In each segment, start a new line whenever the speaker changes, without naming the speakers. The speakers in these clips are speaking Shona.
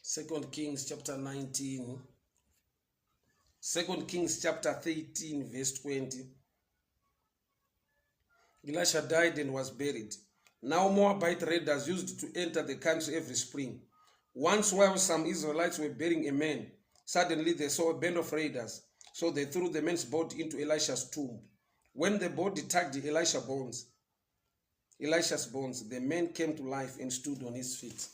Second Kings chapter 19. Second Kings chapter 13 verse 20. Elisha died and was buried. Now Moabite raiders used to enter the country every spring. Once while some Israelites were burying a man, suddenly they saw a band of raiders. So they threw the man's body into Elisha's tomb. When the body touched Elisha's bones, Elisha's bones, the man came to life and stood on his feet.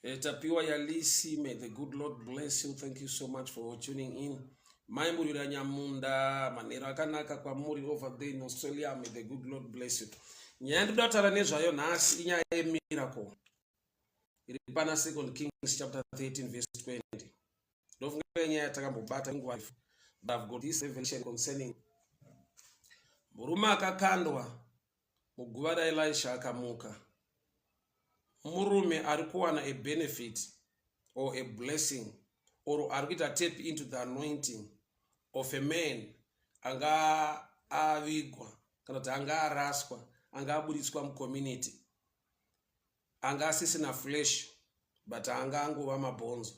Eh, Tapiwa Yalisi, may the good Lord bless you. Thank you so much for tuning in. Mai Murira Nyamunda, manero akanaka kwamuri over there in Australia. May the good Lord bless you. Nyaya ndinoda kutaura nezvayo nhasi inyaya yemiracle iri pana Second Kings chapter 13 verse 20. Ndofunga nyaya yatakambobata nguva refu. But I've got this revelation concerning murume akakandwa muguva raElisha akamuka. Murume ari kuwana a benefit or a blessing or ari kuita tap into the anointing of a man anga avigwa kana kuti anga araswa anga aburitswa mucommunity anga asisina flesh but anga angova mabhonzo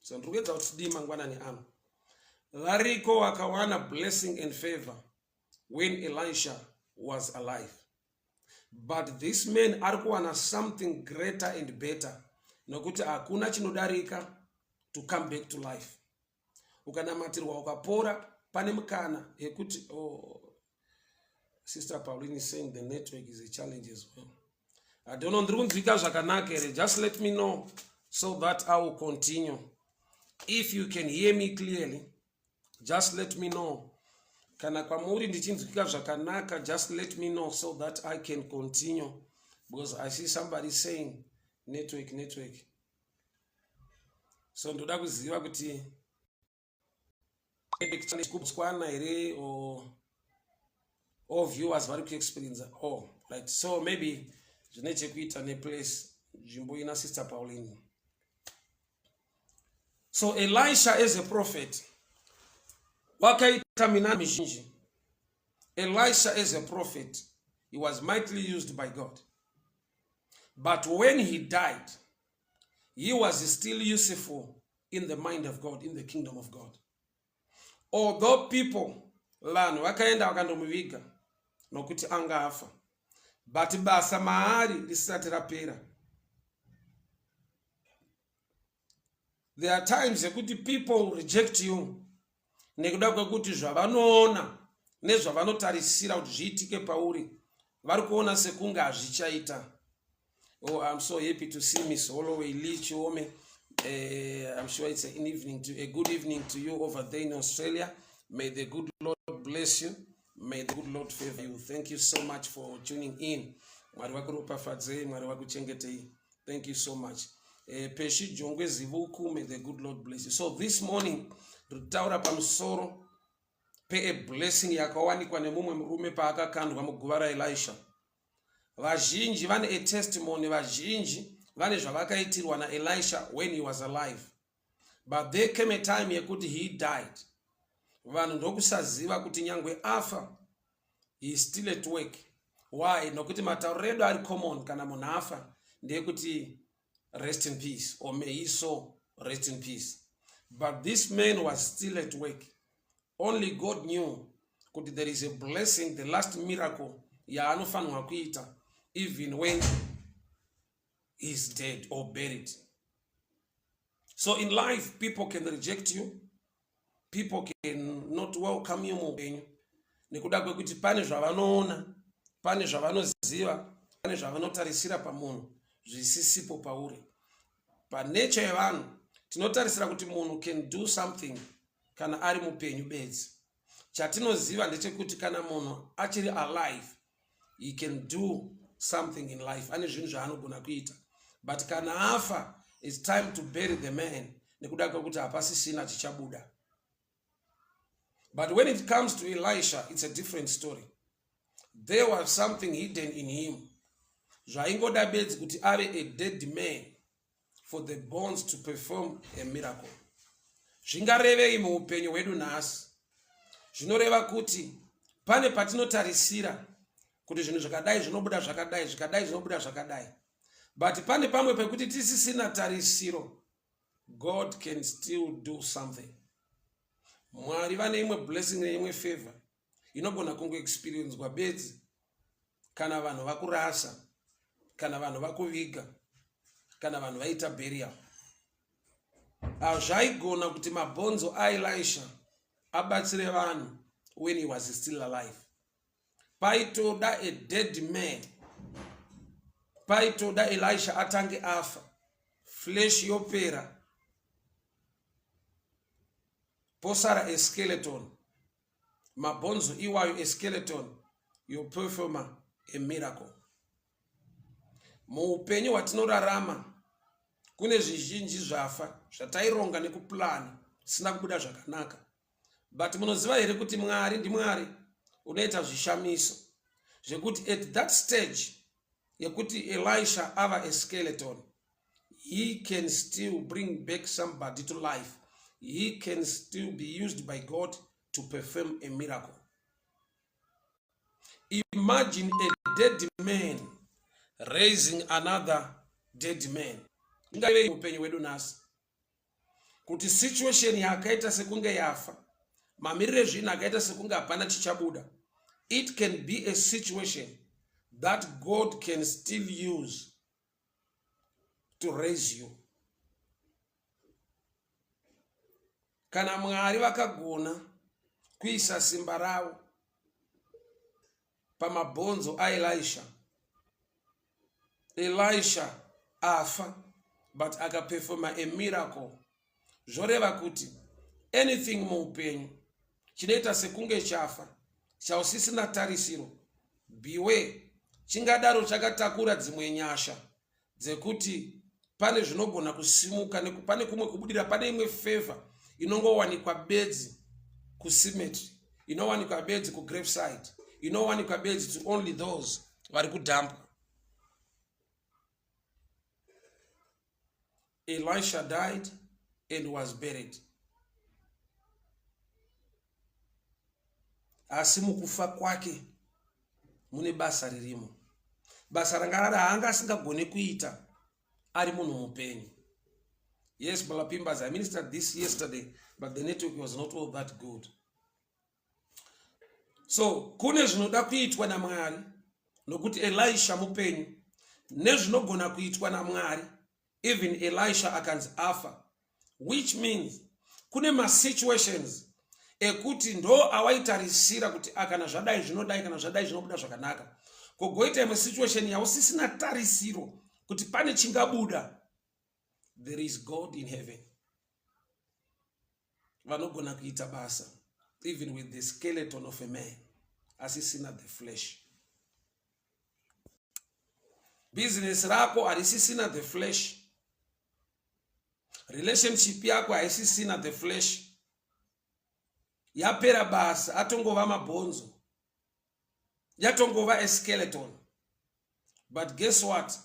so ndiri kuedza kuti tidii mangwanani ano variko vakawana blessing and favor when Elisha was alive. But this man ari kuwana something greater and better nokuti hakuna chinodarika to come back to life. Ukanamatirwa ukapora pane mukana yekuti oh, Sister Pauline is saying the network is a challenge as well. I don't know ndiri kunzwika zvakanaka here. Just let me know so that I will continue. If you can hear me clearly, just let me know kana kwamuri ndichinzwika zvakanaka just let me know so that i can continue because i see somebody saying network network so ndoda kuziva kuti kubotswana here or all viewers vari kuexperience oh right so maybe zvine chekuita neplace nzvimbo ina sister pauline So Elisha as a prophet wakaita minana mizhinji. Elisha as a prophet he was mightily used by God. But when he died, he was still useful in the mind of God, in the kingdom of God. Although people, vanhu vakaenda vakandomuviga nokuti anga afa, but basa maari risati rapera. There are times yekuti people reject you nekuda kwekuti zvavanoona nezvavanotarisira kuti zviitike pauri vari kuona sekunge hazvichaita. Oh, I'm so happy to see Miss Holloway Lee Chiome. I'm sure it's an evening to a good evening to you over there in Australia. May the good Lord bless you. May the good Lord favor you. Thank you so much for tuning in. Mwari vakuropafadzei, Mwari vakuchengetei. Thank you so much. Peshi Jongwe Zivuku, may the good Lord bless you. So this morning, ndikutaura pamusoro pe a blessing yakawanikwa nemumwe murume paakakandwa muguva raElisha. Vazhinji vane a testimony, vazhinji vane zvavakaitirwa naElisha when he was alive. But there came a time yekuti he died. Vanhu ndokusaziva kuti nyangwe afa, he is still at work. Why? Nokuti matauriro edu ari common kana munhu afa ndeyekuti rest in peace or may he so rest in peace. But this man was still at work. Only God knew kuti there is a blessing, the last miracle yaanofanirwa kuita even when he is dead or buried. So in life, people can reject you. People can not welcome you muupenyu nekuda kwekuti pane zvavanoona, pane zvavanoziva, pane zvavanotarisira pamunhu zvisisipo pauri. Panature yevanhu tinotarisira kuti munhu can do something kana ari mupenyu bedzi. Chatinoziva ndechekuti kana munhu achiri alive, he can do something in life, ane zvinhu zvaanogona kuita. But kana afa, it's time to bury the man nekuda kwekuti hapasisina chichabuda. But when it comes to Elisha, it's a different story. There was something hidden in him. Zvaingoda bedzi kuti ave a dead man for the bones to perform a miracle. Zvingarevei muupenyu hwedu nhasi? Zvinoreva kuti Pane patinotarisira kuti zvinhu zvakadai zvinobuda zvakadai, zvikadai zvinobuda zvakadai. But pane pamwe pekuti tisisina tarisiro, God can still do something. Mwari vane imwe blessing neimwe favor inogona kungoexperiencwa bedzi kana vanhu vakurasa, kana vanhu vakuviga, kana vanhu vaita burial. Hazvaigona kuti mabhonzo aElisha abatsire vanhu when he was still alive. Paitoda a dead man, paitoda Elisha atange afa, flesh yopera, posara a skeleton, mabhonzo iwayo a skeleton yo performa a miracle. Muupenyu hwatinorarama kune zvizhinji zvafa zvataironga nekuplana zvisina kubuda zvakanaka. But munoziva here kuti Mwari ndiMwari unoita zvishamiso zvekuti at that stage yekuti Elisha ava a skeleton, he can still bring back somebody to life. He can still be used by God to perform a miracle. Imagine a dead man raising another dead man. Ingave upenyu hwedu nhasi kuti situation yakaita sekunge yafa, mamiriro ezvinhu akaita sekunge hapana chichabuda, it can be a situation that God can still use to raise you. Kana Mwari vakagona kuisa simba ravo pamabhonzo aElisha, Elisha afa but akaperforma a miracle, zvoreva kuti anything muupenyu chinoita sekunge chafa, chausisina tarisiro, beware, chingadaro chakatakura dzimwe nyasha dzekuti pane zvinogona kusimuka, pane kumwe kubudira, pane imwe favor inongowanikwa bedzi kucemetery, inowanikwa bedzi kugraveside, inowanikwa bedzi to only those vari kudhampwa. Elisha died and was buried. Asi mukufa kwake mune basa ririmo, basa ranga rari haanga asingagone kuita ari munhu mupenyu. Yes, Balapimbas, I ministered this yesterday, but the network was not all that good. So kune zvinoda kuitwa naMwari nokuti Elisha mupenyu, nezvinogona kuitwa naMwari even Elisha akanzi afa, which means kune masituations ekuti ndo awaitarisira kuti akana zvadai zvinodai, kana zvadai zvinobuda zvakanaka, kogoita imwe situation yausisina tarisiro kuti pane chingabuda. There is God in heaven vanogona kuita basa even with the skeleton of a man asisina the flesh. Business rako harisisina the flesh, relationship yako haisisina the flesh, yapera basa, atongova mabhonzo, yatongova a skeleton. But guess what?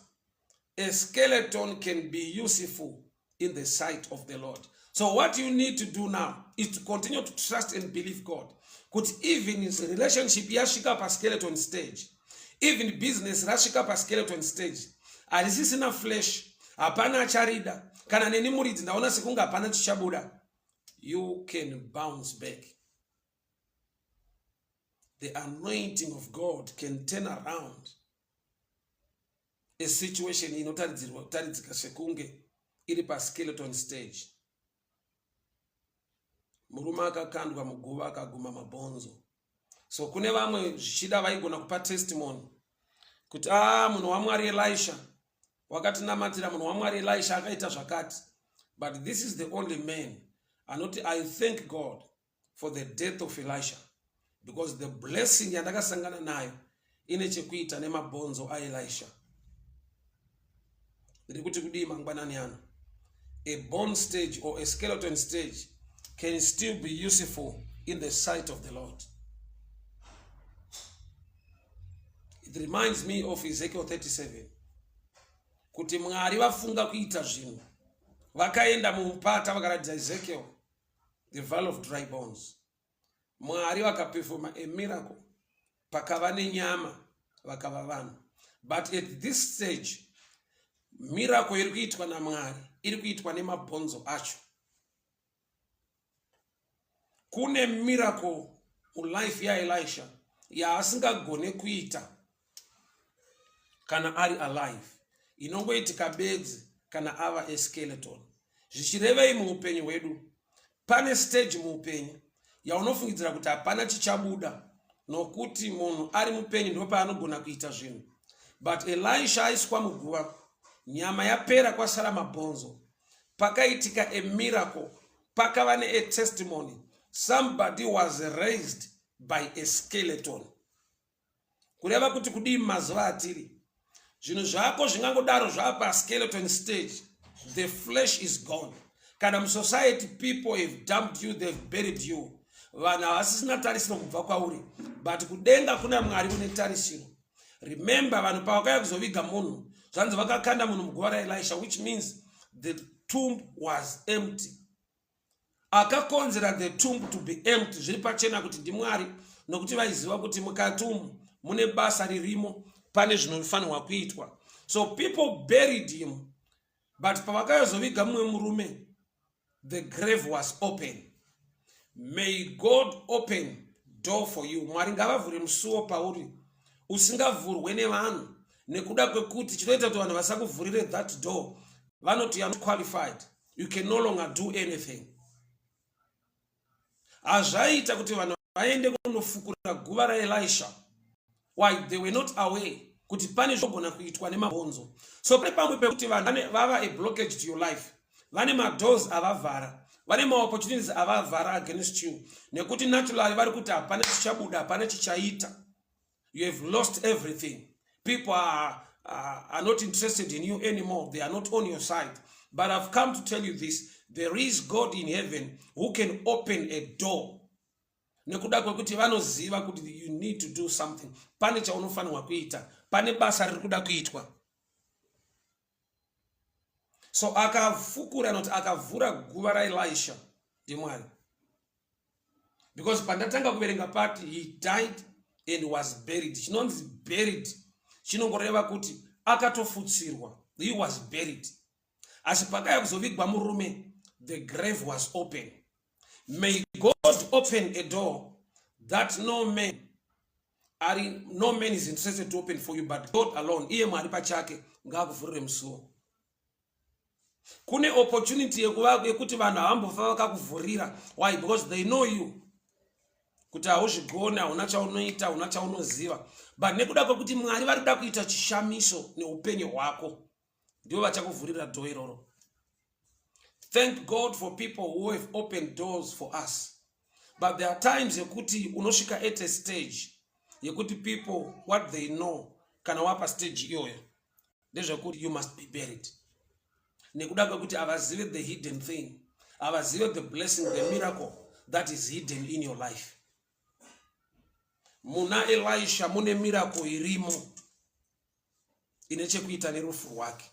A skeleton can be useful in the sight of the Lord. So what you need to do now is to continue to trust and believe God. Kuti even in relationship yasvika paskeleton stage, even business rasvika paskeleton stage, harisisina flesh, hapana acharida, kana neni muridzi ndaona sekunge hapana chichabuda, you can bounce back. The anointing of God can turn around a situation inotaridzika sekunge iri paskeleton stage. Murume akakandwa muguva akaguma mabhonzo. So kune vamwe zvichida vaigona kupa testimony kuti munhu waMwari Elisha wakatinamatira, munhu waMwari Elisha akaita zvakati, but this is the only man anoti, I thank God for the death of Elisha, because the blessing yandakasangana nayo ine chekuita nemabhonzo aElisha. Ndiri kuti kudii mangwanani ano? A bone stage or a skeleton stage can still be useful in the sight of the Lord. It reminds me of Ezekiel 37, kuti Mwari vafunga kuita zvinhu, vakaenda mumupata vakaratidza Ezekiel the valley of dry bones. Mwari vakaperforma a miracle. Pakava nenyama, vakava vanhu. But at this stage, miracle iri kuitwa naMwari iri kuitwa nemabhonzo acho. Kune miracle mulife yaElisha yaasingagone kuita kana ari alive, inongoitika bedzi kana ava a skeleton. Zvichirevei muupenyu hwedu? Pane stage muupenyu yaunofungidzira kuti hapana chichabuda, nokuti munhu ari mupenyu ndo paanogona kuita zvinhu. But Elisha aiswa muguva, nyama yapera, kwasara mabhonzo, pakaitika a miracle, pakava nea testimony. Somebody was raised by a skeleton. Kureva kuti kudii? Mazuva atiri, zvinhu zvako zvingangodaro zvapa skeleton stage, the flesh is gone. Kana musociety, people have dumped you, they've buried you, vanhu havasisina tarisiro kubva kwauri, but kudenga kuna Mwari kune tarisiro. Remember, vanhu pavakauya kuzoviga munhu, zvanzi vakakanda munhu muguva raElisha, which means the tomb was empty. Akakonzera the tomb to be empty, zviri pachena kuti ndiMwari, nokuti vaiziva kuti mukati umu mune basa ririmo, pane zvinofanirwa kuitwa. So people buried him, but pavakazoviga mumwe murume, the grave was open. May God open door for you. Mwari ngavavhure musuwo pauri usingavhurwe nevanhu, nekuda kwekuti chinoita kuti vanhu vasakuvhurire that door, vanoti you are not qualified, you can no longer do anything. Hazvaita kuti vanhu vaende kunofukura guva raElisha. Why? They were not aware kuti pane zvinogona kuitwa nemabhonzo. So pane pamwe pekuti vanhu vava a blockage to your life, vane madoors avavhara, vane maopportunities avavhara against you, nekuti naturally vari kuti hapana chichabuda, hapana chichaita, you have lost everything, people are not interested in you anymore, they are not on your side. But I've come to tell you this: there is God in heaven who can open a door, nekuda kwekuti vanoziva kuti you need to do something, pane chaunofanirwa kuita, pane basa riri kuda kuitwa. So akafukura, noti akavhura guva raElisha ndiMwari, because pandatanga kuverenga pati he died and was buried. Chinonzi buried chinongoreva kuti akatofutsirwa, he was buried. Asi pakaya kuzovigwa murume, the grave was open. May God open a door that no man ari no man is interested to open for you but God alone. Iye Mwari pachake ngaakuvhurire musuwo. Kune opportunity yekuti vanhu havambofa vakakuvhurira. Why? Because they know you kuti hauzvigoni, hauna chaunoita, hauna chaunoziva. But nekuda kwekuti Mwari vari kuda kuita chishamiso neupenyu hwako, ndivo vachakuvhurira door iroro. Thank God for people who have opened doors for us, but there are times yekuti unosvika at a stage yekuti people, what they know kana wapa stage iyoyo ndezvekuti you must be buried, nekuda kwekuti havazive the hidden thing, havazive the blessing, the miracle that is hidden in your life. Muna Elisha mune miracle irimo ine chekuita nerufu rwake.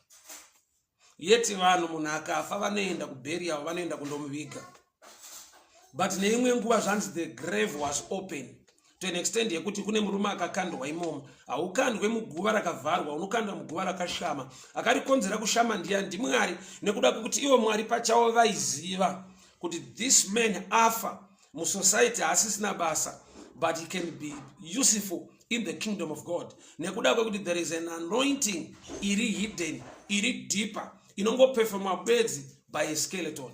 Yeti vanhu, munhu akafa, vanoenda kuburial, vanoenda kundomuviga. But neimwe nguva zvanzi the grave was open to an extent yekuti kune murume akakandwa imomo. Haukandwe muguva rakavharwa, unokandwa muguva rakashama. Akarikonzera kushama ndiya? NdiMwari, nekuda kwekuti ivo Mwari pachavo vaiziva kuti this man afa, musociety haasisina basa, but he can be useful in the kingdom of God, nekuda kwekuti there is an anointing iri hidden, iri deeper, inongoperformwa bedzi by a skeleton.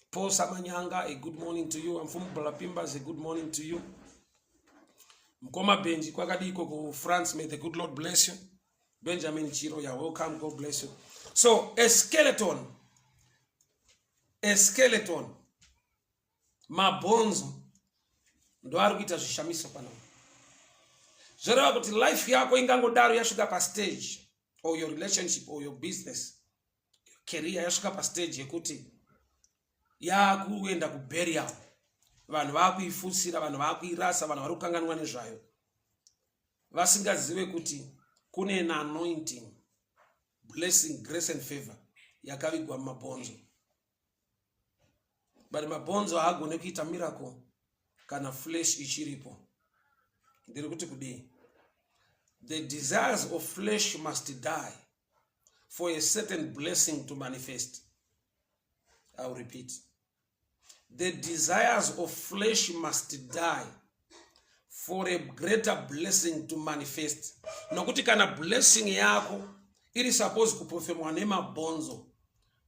Paul Samanyanga, a good morning to you. Amfumu Balapimbas, a good morning to you. Mkoma Benji, kwakadiko ku France, may the good Lord bless you. Benjamin Chiro, you're welcome, God bless you. So a skeleton, mabhonzo ndo ari kuita zvishamiso panapa. Zvoreva kuti life yako ingangodaro yasvika pastage, or your relationship or your business, your career yasvika pastage yekuti yakuenda kuburial, vanhu vaakuifutsira, vanhu vaakuirasa, vanhu vari kukanganwa nezvayo, vasingazive kuti kune an anointing, blessing, grace and favor yakavigwa mumabhonzo. But mabhonzo haagone kuita miracle. kana flesh ichiripo. Ndiri kuti kudii? The desires of flesh must die for a certain blessing to manifest. I'll repeat. The desires of flesh must die for a greater blessing to manifest. Nokuti kana blessing yako iri suppose kupofemwa nemabhonzo,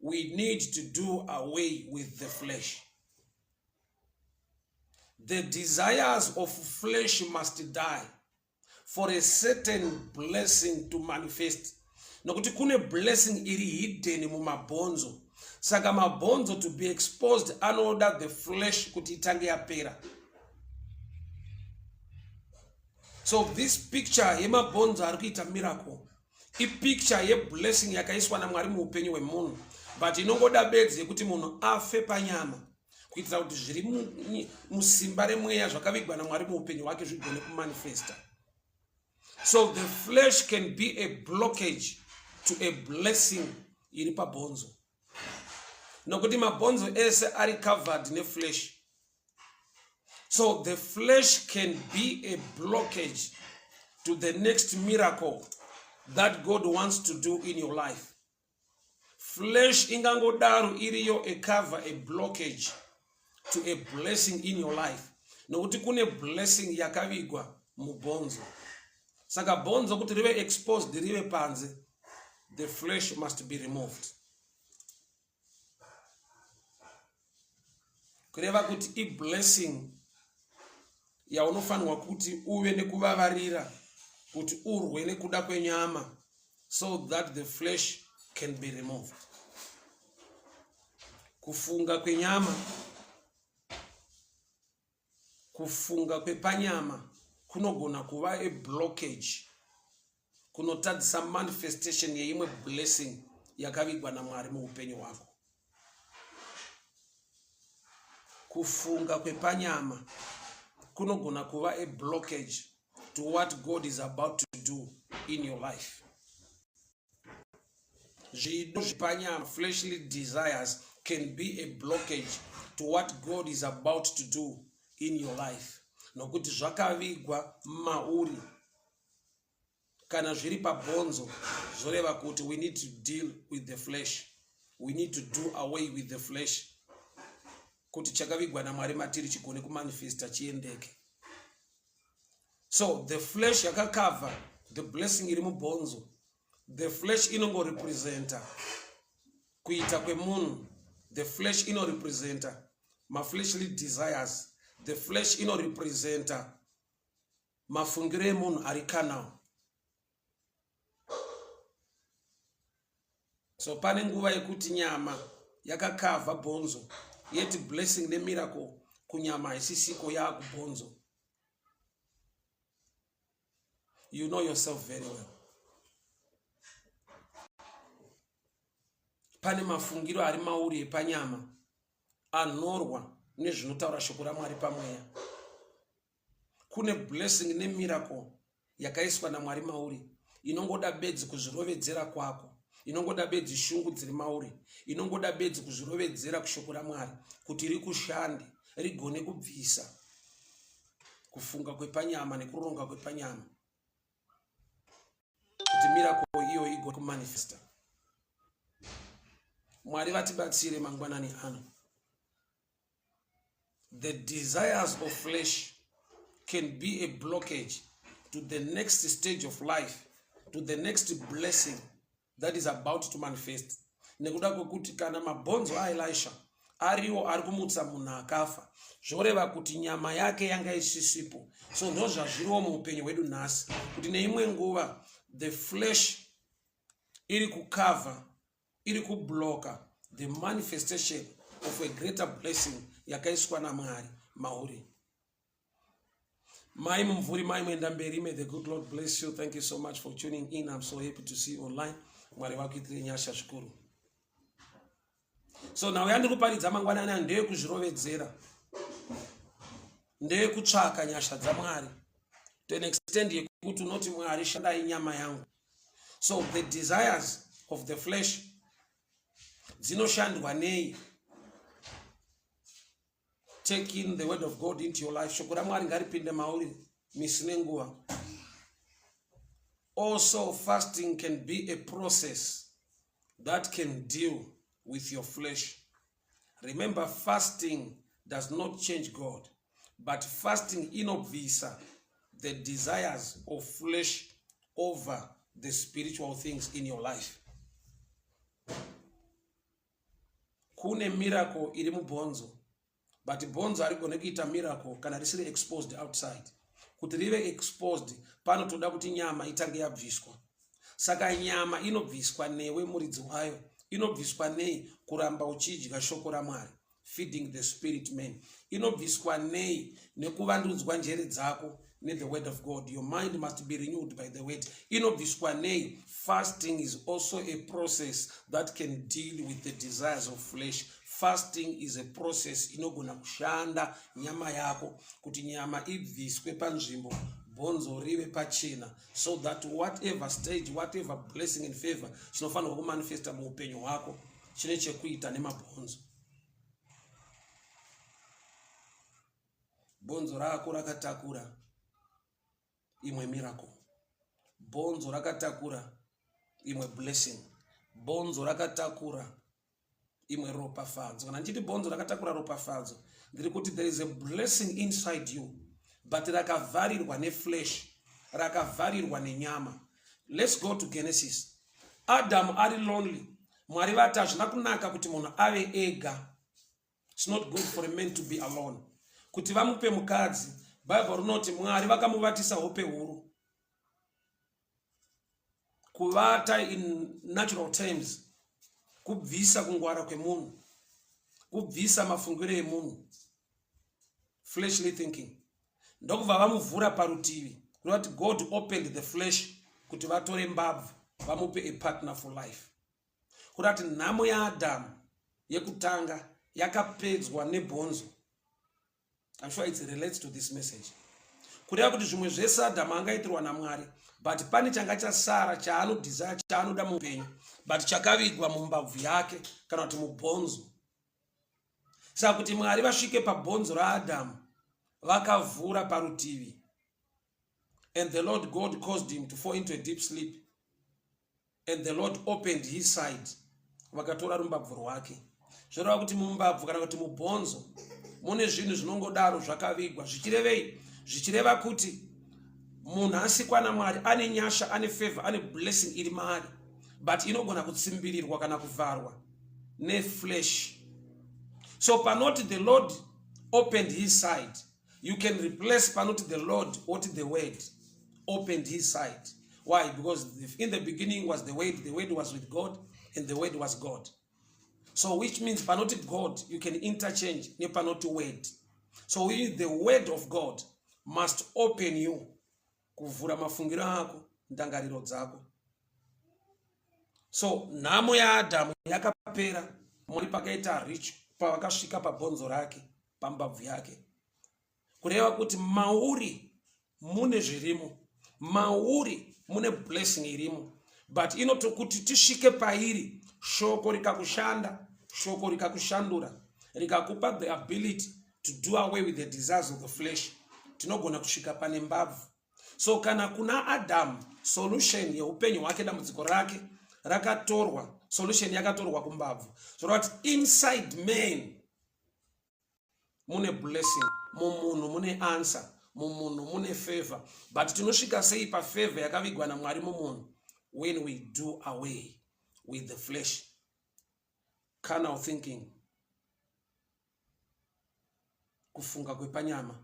we need to do away with the flesh. The desires of flesh must die for a certain blessing to manifest. Nokuti kune blessing iri hidden mumabhonzo. Saka mabhonzo to be exposed anoda the flesh kuti itange yapera. So this picture yemabhonzo ari kuita miracle ipicture yeblessing yakaiswa naMwari muupenyu hwemunhu, but inongoda bedzi yekuti munhu afe panyama kuitira kuti zviri musimba remweya zvakavigwa naMwari muupenyu hwake zvigone kumanifesta. So the flesh can be a blockage to a blessing iri pabhonzo, nokuti mabhonzo ese ari covered neflesh. So the flesh can be a blockage to the next miracle that God wants to do in your life. Flesh ingangodaro iriyo a cover, a blockage to a blessing in your life, nokuti kune blessing yakavigwa mubhonzo. Saka bhonzo kuti rive exposed, rive panze, the flesh must be removed. Kureva kuti iblessing yaunofanirwa kuti uve nekuvavarira kuti urwe nekuda kwenyama so that the flesh can be removed. Kufunga kwenyama, kufunga kwepanyama kunogona kuva a blockage kunotadzisa manifestation yeimwe blessing yakavigwa naMwari muupenyu hwako. Kufunga kwepanyama kunogona kuva a blockage to what God is about to do in your life. Zvido zvepanyama, fleshly desires, can be a blockage to what God is about to do in your life, nokuti zvakavigwa mauri. Kana zviri pabhonzo zvoreva kuti we need to deal with the flesh, we need to do away with the flesh kuti chakavigwa naMwari matiri chigone kumanifesta chiendeke. So the flesh yakakavha the blessing iri mubhonzo. The flesh inongorepresenta kuita kwemunhu. The flesh inorepresenta mafleshly desires. The flesh inorepresenta mafungiro emunhu ari carnal. So pane nguva yekuti nyama yakakavha bhonzo, yet blessing nemiracle kunyama haisisiko, yaakubhonzo. You know yourself very well. Pane mafungiro ari mauri epanyama anorwa nezvinotaura shoko raMwari pamweya. Kune blessing nemiracle yakaiswa naMwari mauri inongoda bedzi kuzvirovedzera kwako, inongoda bedzi shungu dziri mauri, inongoda bedzi kuzvirovedzera kushoko raMwari kuti rikushande, rigone kubvisa kufunga kwepanyama nekuronga kwepanyama kuti miracle iyo igone kumanifesta. Mwari vatibatsire mangwanani ano. The desires of flesh can be a blockage to the next stage of life, to the next blessing that is about to manifest. Nekuda kwekuti kana mabhonzo aElisha ariwo ari kumutsa munhu akafa, zvoreva kuti nyama yake yanga isisipo. So ndozvazviriwo muupenyu hwedu nhasi, kuti neimwe nguva the flesh iri kukavha, iri kubloka the manifestation of a greater blessing yakaiswa naMwari mauri. Mai Mumvuri, Mai Mwendamberi, may the good Lord bless you. Thank you so much for tuning in. I'm so happy to see you online. Mwari vakuitire nyasha zvikuru. So nhau yandiri kuparidza mangwanani aya ndeyekuzvirovedzera, ndeyekutsvaka nyasha dzaMwari to an extent yekuti unoti Mwari shandai nyama yangu. So the desires of the flesh dzinoshandwa nei? Take in the word of God into your life. Shoko raMwari ngaripinde mauri misi nenguva. Also, fasting can be a process that can deal with your flesh. Remember, fasting does not change God, but fasting inobvisa the desires of flesh over the spiritual things in your life. Kune miracle iri mubhonzo, but bhonzo harigone kuita miracle kana risiri exposed outside. Kuti rive exposed panotoda kuti nyama itange yabviswa. Saka nyama inobviswa newe muridzi wayo. Inobviswa nei? Kuramba uchidya shoko raMwari, feeding the spirit man. Inobviswa nei? Nekuvandudzwa njere dzako nethe word of God. Your mind must be renewed by the word. Inobviswa nei? Fasting is also a process that can deal with the desires of flesh. Fasting is a process inogona kushanda nyama yako kuti nyama ibviswe panzvimbo, bhonzo rive pachena, so that whatever stage, whatever blessing and favor chinofanirwa kumanifesta muupenyu hwako chine chekuita nemabhonzo. Bhonzo rako rakatakura imwe miracle, bhonzo rakatakura imwe blessing, bhonzo rakatakura imwe ropafadzo. Kana ndichiti bhonzo rakatakura ropafadzo, ndiri kuti there is a blessing inside you, but rakavharirwa neflesh, rakavharirwa nenyama. Let's go to Genesis. Adamu ari lonely. Mwari vati hazvina kunaka kuti munhu ave ega. It's not good for a man to be alone. Kuti vamupe mukadzi, Bible rinoti Mwari vakamuvatisa hope huru. Kuvata in natural terms kubvisa kungwara kwemunhu, kubvisa mafungiro emunhu, fleshly thinking. Ndokubva vamuvhura parutivi, kureva kuti God opened the flesh kuti vatore mbabvu vamupe a partner for life. Kureva kuti nhamo yaAdhamu yekutanga yakapedzwa nebhonzo. I'm sure it relates to this message. Kureva kuti zvimwe zvese Adhamu angaitirwa naMwari, but pane changa chasara chaanodesire, chaanoda muupenyu, but chakavigwa mumbabvu yake kana kuti mubhonzo. Saka kuti Mwari vasvike pabhonzo raAdhamu, vakavhura parutivi, and the Lord God caused him to fall into a deep sleep, and the Lord opened his side, vakatora rumbabvu rwake. Zvoreva kuti mumbabvu kana kuti mubhonzo mune zvinhu zvinongodaro zvakavigwa. Zvichirevei? Zvichireva kuti munhu asikwa naMwari ane nyasha, ane favor, ane blessing iri maari, but inogona kutsimbirirwa kana kuvharwa neflesh. So panoti the Lord opened his side, you can replace panoti the Lord oti the word opened his side. Why? Because in the beginning was the word, the word was with God, and the word was God. So which means panoti God you can interchange nepanoti word. So the word of God must open you, kuvhura mafungiro ako, ndangariro dzako. So nhamo yaAdhamu yakapera Mwari pakaita rich, pavakasvika pabhonzo rake, pambabvu yake. Kureva kuti mauri mune zvirimo, mauri mune blessing irimo, but inotokuti tisvike pairi, shoko rikakushanda, shoko rikakushandura, rikakupa the ability to do away with the desires of the flesh, tinogona kusvika pane mbabvu. So kana kuna Adamu, solution yeupenyu hwake, dambudziko rake rakatorwa, solution yakatorwa kumbabvu. Zvoreva kuti inside man mune blessing, mumunhu mune answer, mumunhu mune favor. But tinosvika sei pafavor yakavigwa naMwari mumunhu? When we do away with the flesh, carnal thinking, kufunga kwepanyama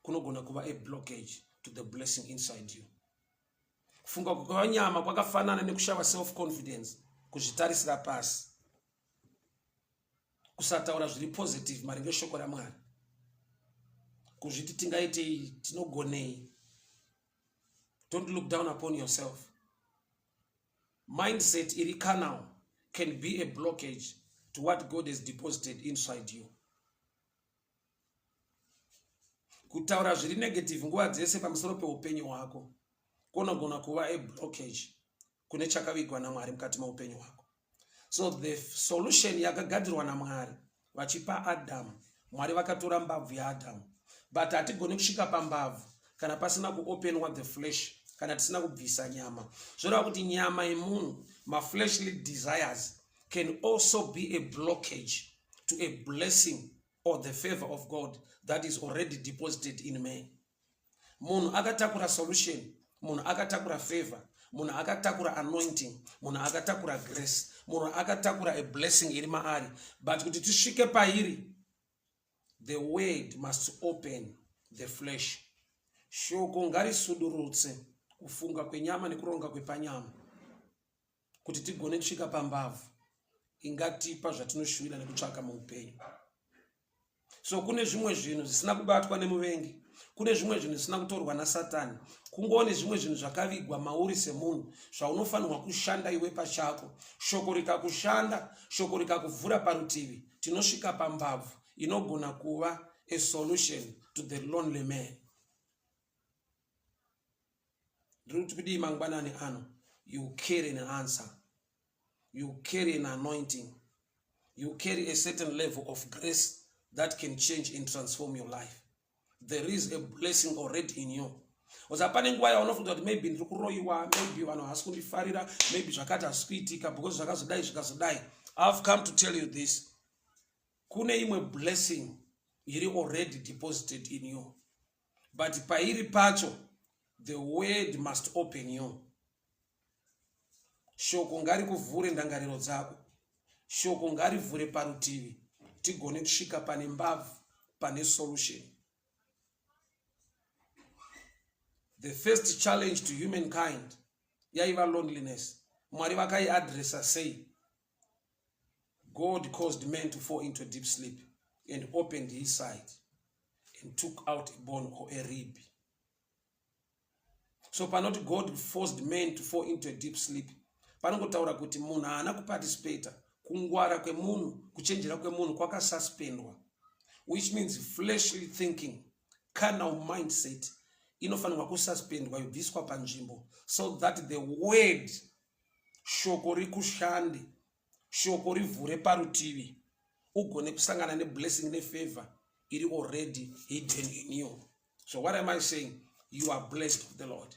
kunogona kuva a blockage to the blessing inside you. Kufunga kwepanyama kwakafanana nekushava self confidence, kuzvitarisira pasi, kusataura zviri positive maringe shoko raMwari, kuzviti tingaitei, tinogonei. Don't look down upon yourself. Mindset iri carnal can be a blockage to what God has deposited inside you. Kutaura zviri negative nguva dzese pamusoro peupenyu hwako kunogona kuva a blockage kune chakavigwa naMwari mukati meupenyu hwako. So the solution yakagadzirwa naMwari vachipa Adamu Mwari vakatora mbabvu yaAdhamu. But hatigoni kusvika pambabvu kana pasina kuopenwa the flesh, kana tisina kubvisa nyama. Zvoreva kuti nyama yemunhu, mafleshly desires can also be a blockage to a blessing or the favor of God that is already deposited in man. Munhu akatakura solution, munhu akatakura favor, munhu akatakura anointing, munhu akatakura grace, munhu akatakura a blessing iri maari. But kuti tisvike pairi, the word must open the flesh. Shoko ngarisudurutse kufunga kwenyama nekuronga kwepanyama kuti tigone kusvika pambavhu ingatipa zvatinoshuvira nekutsvaka muupenyu. So kune zvimwe zvinhu zvisina kubatwa nemuvengi, kune zvimwe zvinhu zvisina kutorwa nasatani, kungova nezvimwe zvinhu zvakavigwa mauri semunhu zvaunofanirwa kushanda iwe pachako. Shoko rikakushanda, shoko rikakuvhura parutivi, tinosvika pambabvu inogona kuva a solution to the lonely man. Ndiri kuti kudii mangwanani ano? You carry an answer, you carry an anointing, you carry a certain level of grace that can change and transform your life. There is a blessing already in you. Oza pane nguva yaunofunga kuti maybe ndiri kuroyiwa, maybe vanhu havasi kundifarira, maybe zvakati hazvisi kuitika because zvakazodai zvikazodai. I've come to tell you this. Kune imwe blessing iri already deposited in you, but pairi pacho the word must open you. Shoko ngarikuvhure ndangariro dzako, shoko ngarivhure parutivi, tigone kusvika pane mbabvu, pane solution. The first challenge to humankind yaiva loneliness. Mwari vakaiadressa sei? God caused man to fall into a deep sleep and opened his side and took out a bone or a rib. So panoti God forced man to fall into a deep sleep, panongotaura kuti munhu haana kuparticipata. Kungwara kwemunhu, kuchenjera kwemunhu kwakasuspendwa, which means fleshly thinking, carnal mindset inofanirwa kususpendwa, yobviswa panzvimbo, so that the word, shoko rikushande, shoko rivhure parutivi, ugone kusangana neblessing nefavor iri already hidden in you. So what am I saying? You are blessed of the Lord.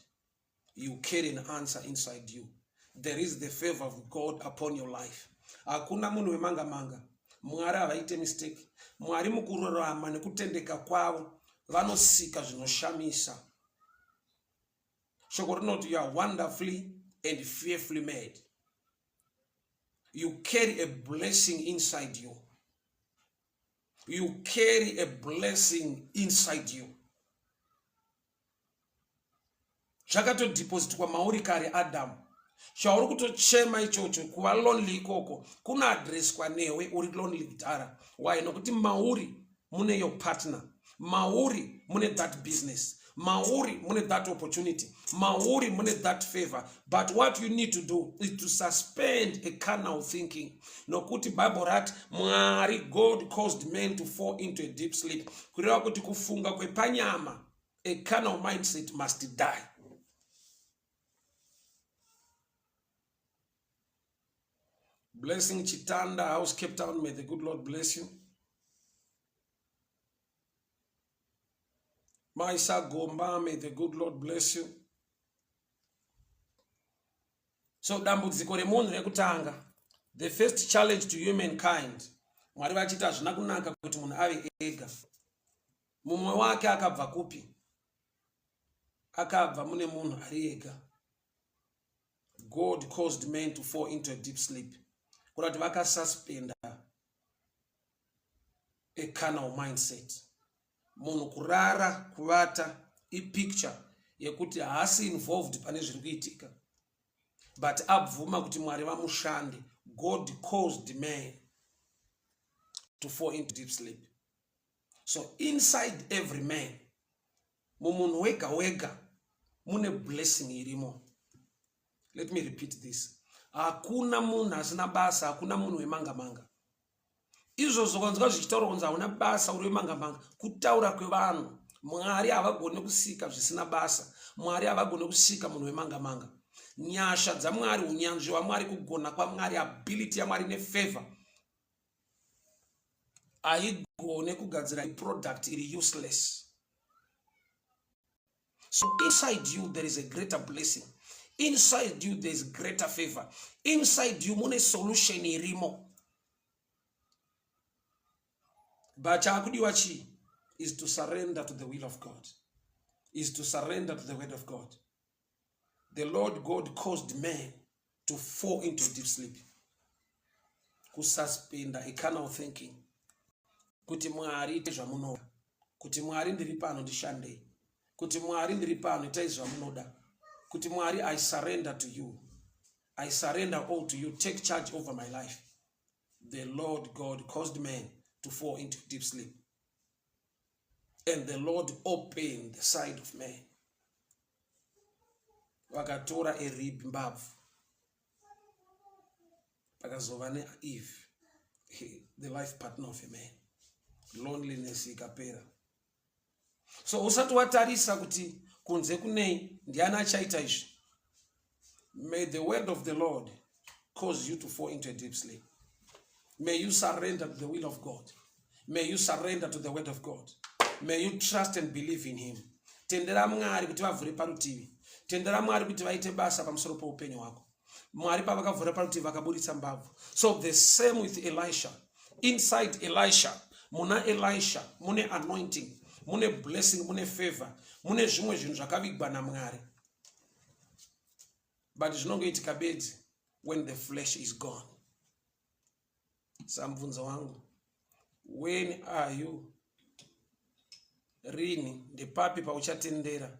You carry an answer inside you. There is the favor of God upon your life. Hakuna munhu wemanga manga. Mwari havaite mistake. Mwari mukururama nekutendeka kwavo vanosika zvinoshamisa. Shoko rinoti you are wonderfully and fearfully made. You carry a blessing inside you. You carry a blessing inside you. Zvakatodepositwa mauri kare, Adamu. Chauri kutochema ichocho, kuva lonely ikoko kunoadreswa newe uri lonely kudhara. Why? Nokuti mauri mune your partner, mauri mune that business, mauri mune that opportunity, mauri mune that favor. But what you need to do is to suspend a carnal thinking, nokuti Bible rati Mwari, God caused men to fall into a deep sleep, kureva kuti kufunga kwepanyama, a carnal mindset must die. Blessing Chitanda House, Cape Town, may the good Lord bless you. Maisa Gomba, may the good Lord bless you. So dambudziko remunhu rekutanga, the first challenge to humankind, Mwari vachiti hazvina kunaka kuti munhu ave ega. Mumwe wake akabva kupi? Akabva mune munhu ari ega. God caused men to fall into a deep sleep. Kuda kuti vakasuspenda a carnal mindset. Munhu kurara, kuvata ipicture yekuti haasi involved pane zviri kuitika, but abvuma kuti Mwari vamushande. God caused man to fall into deep sleep. So inside every man, mumunhu wega wega, mune blessing irimo. Let me repeat this. Hakuna munhu asina basa, hakuna munhu wemanga manga. Izvozvo kwanzwa zvichitaurwa kunzi hauna basa, uri wemanga manga, kutaura kwevanhu. Mwari havagone kusika zvisina basa. Mwari havagone kusika munhu wemanga manga. Nyasha dzaMwari, unyanzvi hwaMwari, kugona kwaMwari, ability yaMwari nefavor. Haigone kugadzira product iri useless. So inside you there is a greater blessing. Inside you there is greater favor. Inside you mune solution irimo. But chaakudiwa chii is to surrender to the will of God. Is to surrender to the word of God. The Lord God caused man to fall into deep sleep. Kususpenda a carnal thinking. Kuti Mwari ite zvamunoda. Kuti Mwari ndiri pano ndishandei. Kuti Mwari ndiri pano itai zvamunoda. Kuti Mwari I surrender to you. I surrender all to you. Take charge over my life. The Lord God caused man to fall into deep sleep. And the Lord opened the side of man. Vakatora a rib mbabvu. Pakazova neEve, the life partner of a man. Loneliness ikapera. So usati watarisa kuti kunze kunei, ndiani achaita izvi. May the word of the Lord cause you to fall into a deep sleep. May you surrender to the will of God. May you surrender to the word of God. May you trust and believe in him. Tendera Mwari kuti vavhure parutivi. Tendera Mwari kuti vaite basa pamusoro poupenyu hwako. Mwari pavakavhura parutivi vakaburitsa mbabvu. So the same with Elisha. Inside Elisha, muna Elisha mune anointing, mune blessing, mune favor, mune zvimwe zvinhu zvakavigwa naMwari. But zvinongoitika bedzi when the flesh is gone. Samubvunzo wangu, when are you rini, ndepapi pauchatendera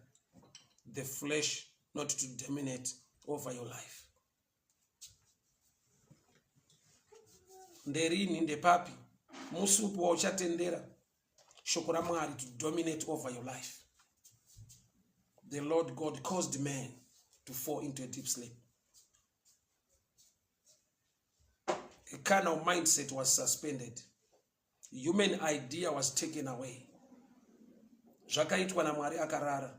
the flesh not to dominate over your life? Nderini, ndepapi, musi upi wauchatendera shoko raMwari to dominate over your life? The Lord God caused man to fall into a deep sleep. A carnal mindset was suspended. Human idea was taken away. Zvakaitwa naMwari akarara,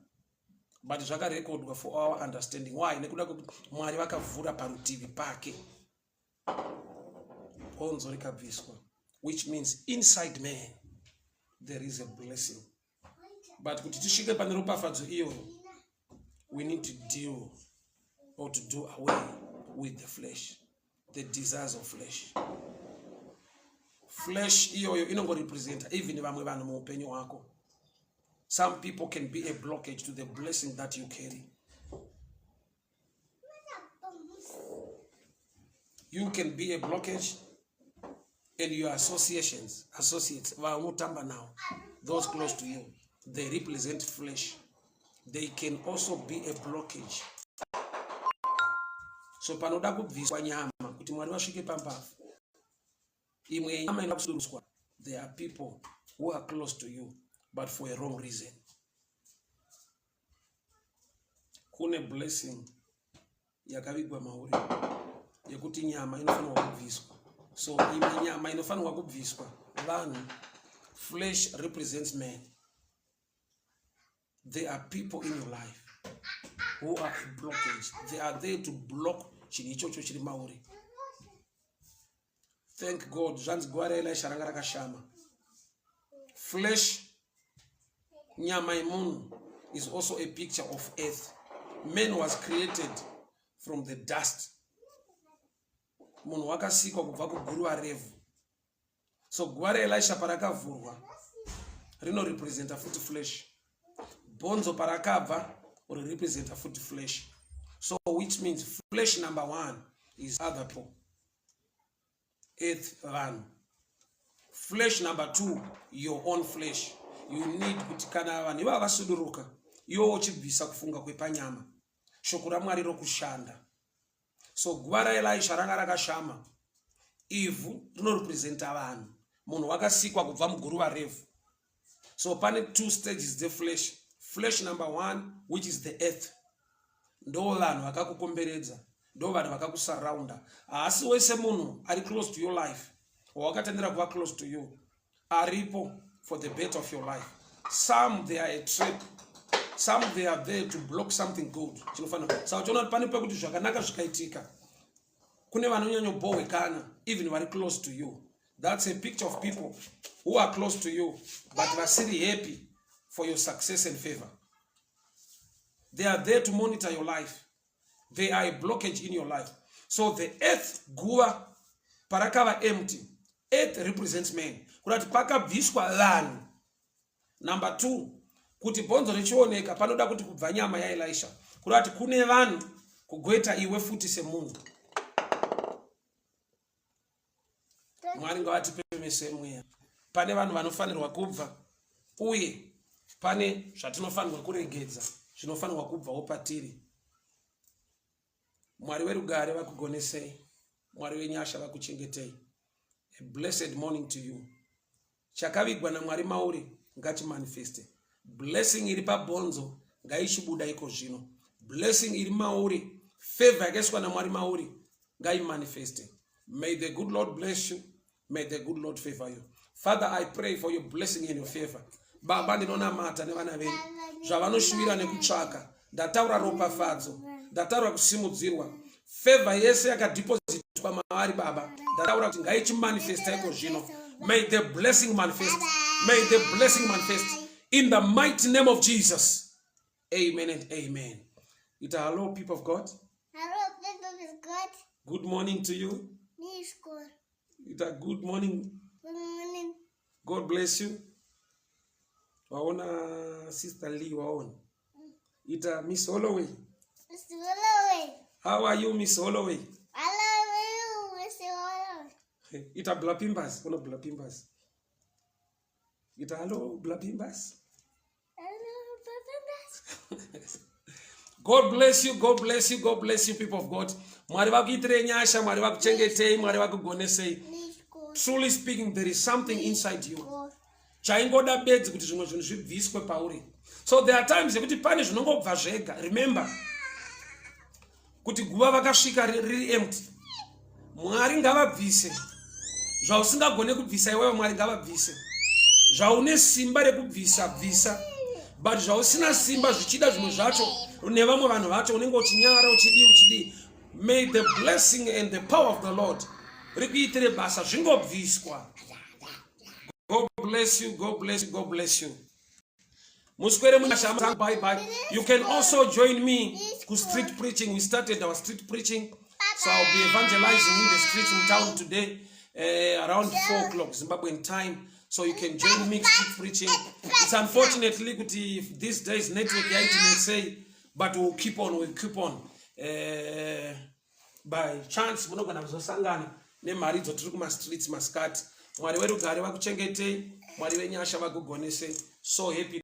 but zvakarekodwa for our understanding. Why? Nekuda kwekuti Mwari vakavhura parutivi pake, bhonzo rikabviswa, which means inside man there is a blessing. But kuti tisvike pane ropafadzo iyoyo, we need to deal or to do away with the flesh, the desires of flesh. Flesh iyoyo inongorepresenta even vamwe vanhu muupenyu hwako. Some people can be a blockage to the blessing that you carry. You can be a blockage, and your associations, associates vaunotamba now, those close to you, they represent flesh. They can also be a blockage. So panoda kubviswa nyama kuti Mwari vasvike pambavhu. Imwe nyama inoda kusuruswa. There are people who are close to you but for a wrong reason. Kune blessing yakavigwa mauri yekuti nyama inofanirwa kubviswa. So imwe nyama inofanirwa kubviswa vanhu. Flesh represents man. There are people in your life who are a blockage. They are there to block chinhu ichocho chiri mauri. Thank God, zvanzi guva raElisha ranga rakashama. Flesh, nyama yemunhu, is also a picture of earth. Man was created from the dust. Munhu wakasikwa kubva kuguruva revhu. So guva raElisha parakavhurwa rinorepresenta futi flesh. Bhonzo parakabva rirepresenta futi flesh. So which means flesh number one is other people, earth, vanhu. Flesh number two, your own flesh. You need kuti kana vanhu ivava vasuduruka, iwo uchibvisa kufunga kwepanyama, shoko raMwari rokushanda. So guva raElisha ranga rakashama. Ivhu rinorepresenta vanhu. Munhu wakasikwa kubva muguruva revhu. So pane two stages dzeflesh. Flesh number one, which is the earth, ndo vanhu vakakukomberedza, ndo vanhu vakakusaraunda. Haasi wese munhu ari close to your life wawakatendera kuva close to you aripo for the better of your life. Some, they are a trap. Some, they are there to block something good chinofanira. Saka uchiona kuti pane pekuti zvakanaka zvikaitika, kune vanonyanyobhohwekana, even vari close to you. That's a picture of people who are close to you but vasiri happy for your success and favor. They are there to monitor your life. They are a blockage in your life. So the earth, guva parakava empty, earth represents man, kuda kuti pakabviswa vanhu. Number two, kuti bhonzo richioneka panoda kuti kubva nyama yaElisha, kuda kuti kune vanhu kugoita iwe futi semunhu. Mwari ngavatipe meso emweya. Pane vanhu vanofanirwa kubva uye pane zvatinofanirwa kuregedza zvinofanirwa kubvawo patiri. Mwari werugare vakugonesei, Mwari wenyasha vakuchengetei. A blessed morning to you. Chakavigwa naMwari mauri ngachimanifeste. Blessing iri pabhonzo ngaichibuda iko zvino. Blessing iri mauri, favor yakaiswa naMwari mauri ngaimanifeste. May the good Lord bless you. May the good Lord favor you. Father, I pray for your blessing and your favor. Baba, ndinonamata nevana venyu zvavanoshuvira nekutsvaka. Ndataura ropafadzo, ndataura kusimudzirwa, favor yese yakadhipositwa mavari. Baba, ndataura kuti ngaichimanifesta iko zvino. May the blessing manifest. May the blessing manifest in the mighty name of Jesus. Amen and amen. Ita hello, people of God.
Hello, people of God.
Good morning to you. Ita good morning.
Good morning.
God bless you. Waona Sister Lee, waona. Ita Miss Holloway.
Miss Holloway.
How are you, Miss Holloway?
I love you, Miss Holloway.
Ita Blapimbas, ona Blapimbas. Ita hello, Blapimbas.
Hello, Blapimbas.
God bless you, God bless you, God bless you, people of God. Mwari vakuitirei nyasha, Mwari vakuchengetei, Mwari vakugonesei. Truly speaking, there is something inside you. Chaingoda bedzi kuti zvimwe zvinhu zvibviswe pauri. So there are times yekuti pane zvinongobva zvega. Remember kuti guva vakasvika riri empty. Mwari ngavabvise zvausingagone kubvisa iwewe. Mwari ngavabvise zvaune simba rekubvisa, bvisa, but zvausina simba, zvichida zvimwe zvacho nevamwe vanhu vacho unenge uchinyara, uchidii, uchidii. May the blessing and the power of the Lord rikuitire basa, zvingobviswa. God bless you, God bless you, God bless you. Muswere munyasha. Bye bye. You can also join me ku street preaching. We started our street preaching, so I'll be evangelizing in the streets in town today around 4 o'clock Zimbabwean time, so you can join me street preaching. It's unfortunately kuti these days network yaitinetsei, but we'll keep on, we'll keep on. By chance munogona kuzosangana nemharidzo tiri kumastreets masikati. Mwari werugare vakuchengetei, Mwari venyasha vakugonesei. So happy.